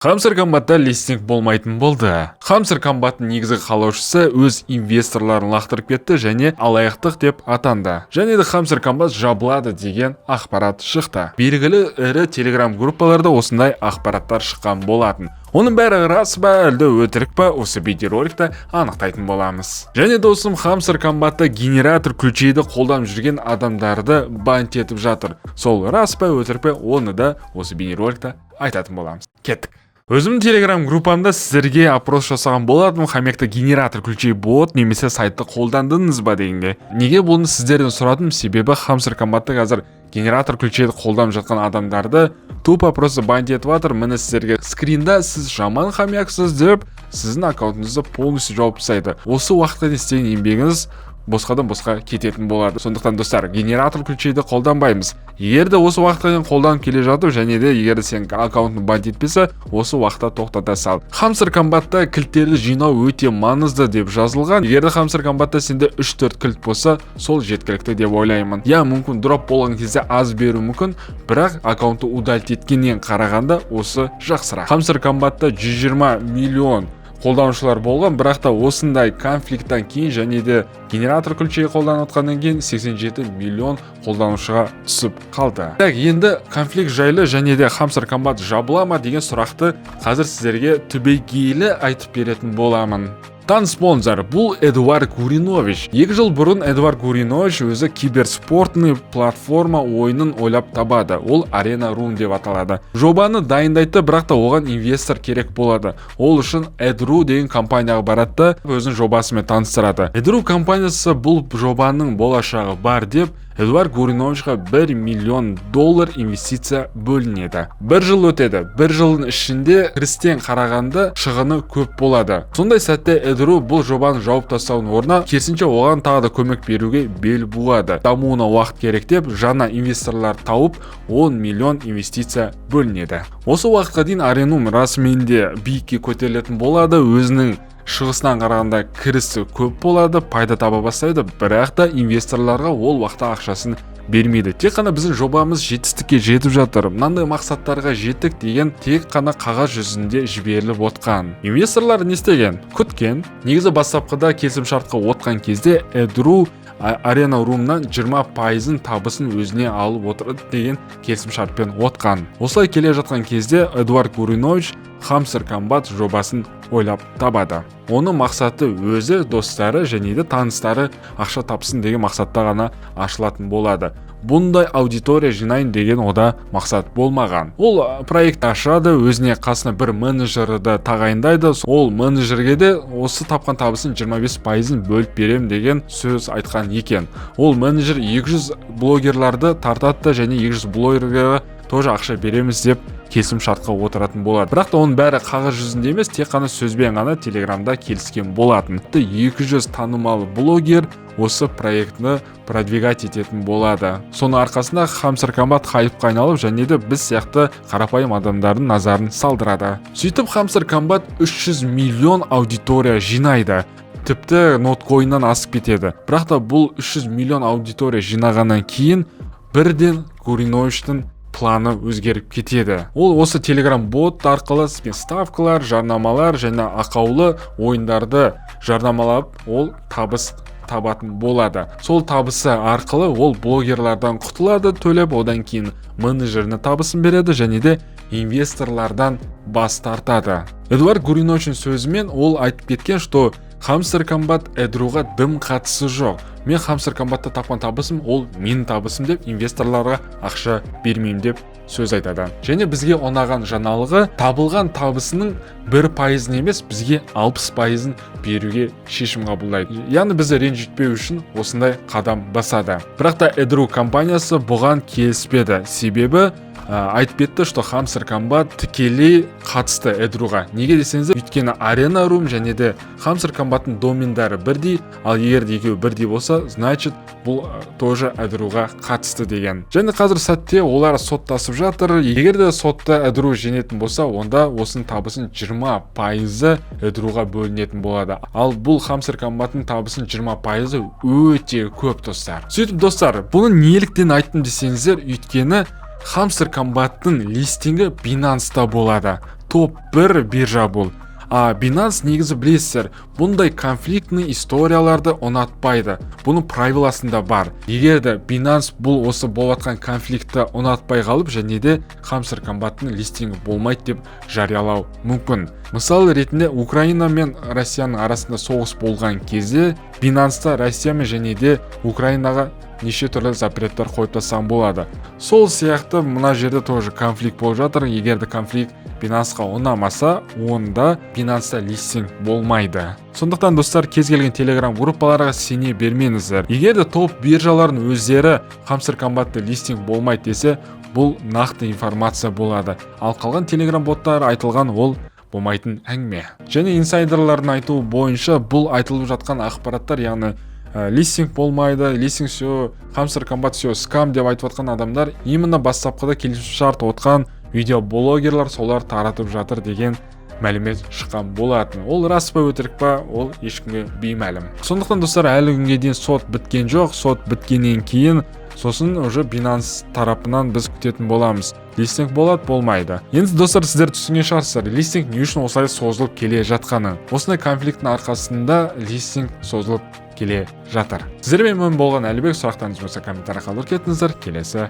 Хамстер Комбатта листинг болмайтын болды. Хамстер Комбаттың негізгі қалаушысы өз инвесторларын лақтырып кетті және алаяқтық деп атанды. Және де Хамстер Комбат жабылады деген ақпарат шықты. Белгілі ірі телеграм группаларда осындай ақпараттар шыққан болатын. Оның бәрі рас па, әлде өтірік па, осы видеороликта анықтайтын боламыз. Және, досым, Хамстер Комбатта генератор ключейді қолданып жүрген адамдарды банить етіп жатыр. Сол рас па, өтірік па, оны да осы бейнероликта айтатын боламыз. Кеттік. Өзімнің телеграм группамда сіздерге опрос жасаған болатынмын, хомякта генератор ключей бот немесе сайтты қолдандыңыз ба дегенге. Неге бұны сіздерден сұрадым? Себебі Хамстер Комбатта қазір генератор ключейді қолданып жатқан адамдарды тупо просто банить етіп жатыр. Міне, сіздерге скринда, сіз жаман хомяксыз деп, сіздің аккаунтыңызды полностью жауып тастайды. Осы уақытқа дейін істеген еңбегіңіз босқадан босқа кететін болады. Сондықтан, достар, генератор ключейді қолданбаймыз. Егер де осы уақытқа дейін қолданып келе жатып және де егер де сенің аккаунтың банить етпесе, осы уақытта тоқтата сал. Хамстер Комбатта кілттерді жинау өте маңызды деп жазылған. Егер де Хамстер Комбатта сенде 3-4 кілт болса, сол жеткілікті деп ойлаймын. Иә, мүмкін, дроп болған кезде аз беруі мүмкін, бірақ аккаунтты удалить еткеннен қарағанда осы жақсырақ. Хамстер Комбатта 120 миллион қолданушылар болған, бірақ та осындай конфликттан кейін және де генератор ключей қолданып отқаннан кейін 87 миллион қолданушыға түсіп қалды. Так, енді конфликт жайлы және де Хамстер Комбат жабыла ма деген сұрақты қазір сіздерге түбегейлі айтып беретін боламын. Таныс болыңыздар, бұл Эдуард Гуринович. 2 жыл бұрын Эдуард Гуринович өзі киберспортный платформа ойынын ойлап табады. Ол Арена Рум деп аталады. Жобаны дайындайды, бірақ та оған инвестор керек болады. Ол үшін Эдру деген компанияға барады да, өзінің жобасымен таныстырады. Эдру компаниясы бұл жобаның болашағы бар деп, Эдуард Гуриновичқа 1 миллион доллар инвестиция бөлінеді. Бір жыл өтеді. Бір жылдың ішінде кірістен қарағанда шығыны көп болады. Сондай сәтте Эдру бұл жобаны жауып тастаудың орнына, керісінше, оған тағы да көмек беруге бел буады. Дамуына уақыт керек деп, жаңа инвесторлар тауып, 10 миллион инвестиция бөлінеді. Осы уақытқа дейін Аренум расымен де биікке көтерілетін болады. Өзінің шығысынан қарағанда кірісі көп болады, пайда таба бастайды, бірақ та инвесторларға ол уақытта ақшасын бермейді. Тек қана біздің жобамыз жетістікке жетіп жатыр, мынандай мақсаттарға жеттік деген тек қана қағаз жүзінде жіберіліп отқан. Инвесторлар не істеген? Күткен. Негізі бастапқыда келісімшартқа отқан кезде Эдру Арена Румнан 20 пайызын табысын өзіне алып отырады деген келісімшартпен отқан. Осылай келе жатқан кезде Эдуард Гуринович Хамстер Комбат жобасын ойлап табады. Оның мақсаты өзі, достары және де таныстары ақша тапсын деген мақсатта ғана ашылатын болады. Бұндай аудитория жинайын деген ода мақсат болмаған. Ол проект ашады, өзіне қасына бір менеджерді тағайындайды. Ол менеджерге де осы тапқан табысын 25 пайызын бөліп беремін деген сөз айтқан екен. Ол менеджер 200 блогерларды тартады да және 200 блогерге тоже ақша береміз деп келісім шартқа отыратын болады. Бірақ та оның бәрі қағаз жүзінде емес, тек қана сөзбен ғана телеграмда келіскен болатын. 200 танымал блогер осы проектіні продвигать ететін болады. Соның арқасында Хамстер Комбат хайпқа айналып және де біз сияқты қарапайым адамдардың назарын салдырады. Сөйтіп, Хамстер Комбат 300 миллион аудитория жинайды, тіпті ноткоиннан асып кетеді. Бірақ та бұл 300 миллион аудитория жинағаннан кейін бірден Гуриновичтің планы өзгеріп кетеді. Ол осы телеграм бот арқылы ставкалар, жарнамалар және ақаулы ойындарды жарнамалап, ол табыс табатын болады. Сол табысы арқылы ол блогерлардан құтылады төлеп, одан кейін менеджеріне табысын береді және де инвесторлардан бас тартады. Эдуард Гуриновичтің сөзімен, ол айтып кеткен, что Хамстер Комбат Эдруға дым қатысы жоқ, мен Хамстер Комбатта тапқан табысым ол менің табысым деп, инвесторларға ақша бермеймін деп сөз айтады. Және бізге ұнаған жаңалығы, табылған табысының 1%-ын емес, бізге 60%-ын беруге шешім қабылдайды. Яғни бізді ренжітпеу үшін осындай қадам басады. Бірақ та Эдру компаниясы бұған келіспеді, себебі айтып кетті, что Хамстер Комбат тікелей қатысты Эдруға. Неге десеңіздер, өйткені Арена Рум және де Хамстер Комбаттың домендары бірдей. Ал егер де екеуі бірдей болса, значит, бұл тоже Эдруға қатысты деген. Және қазір сәтте олар соттасып жатыр. Егер де сотта Эдру жеңетін болса, онда осының табысын 20 пайызы Эдруға бөлінетін болады. Ал бұл Хамстер Комбаттың табысын 20 пайызы өте көп, достар. Сөйтіп, достар, бұны неліктен айттым десеңіздер, өйткені Хамстер Комбаттың листингі Бинанста болады. Топ 1 биржа бұл. А Binance, негізі білесіздер, бұндай конфликтный историяларды ұнатпайды. Бұның правиласында бар. Егер де Binance бұл осы болып жатқан конфликтті ұнатпай қалып, және де Hamster Kombat'тың листингі болмайды деп жариялау мүмкін. Мысал ретінде, Украина мен Россияның арасында соғыс болған кезде Binance'та Россия мен және де Украинаға неше түрлі запреттер қойып тастаған болады. Сол сияқты мына жерде тоже конфликт болып жатыр. Егер де конфликт Binance'қа ұнамаса, онда Binance'та листинг болмайды. Сондықтан, достар, кез келген телеграм группаларға сене бермеңіздер. Егер де топ биржалардың өздері Hamster Kombat'та листинг болмайды десе, бұл нақты информация болады. Ал қалған телеграм боттар айтылған, ол болмайтын әңгіме. Және инсайдерлардың айтуы бойынша, бұл айтылып жатқан ақпараттар, яғни листинг болмайды, листинг все, Hamster Kombat все скам деп айтып жатқан адамдар именно бастапқыда келісімшарт отқан видеоблогерлар, солар таратып жатыр деген мәлімет шыққан болатын. Ол рас па, өтірік па, ол ешкімге беймәлім. Сондықтан, достар, әлі күнге дейін сот біткен жоқ. Сот біткеннен кейін сосын уже Binance тарапынан біз күтетін боламыз: листинг болады, болмайды. Енді, достар, сіздер түсінген шығарсыздар, листинг не үшін осылай созылып келе жатқанын. Осындай конфликттің арқасында листинг созылып келе жатыр. Сіздермен мен болған Әлібек. Сұрақтарыңыз болса, комментарий қалдырып кетіңіздер. Келесі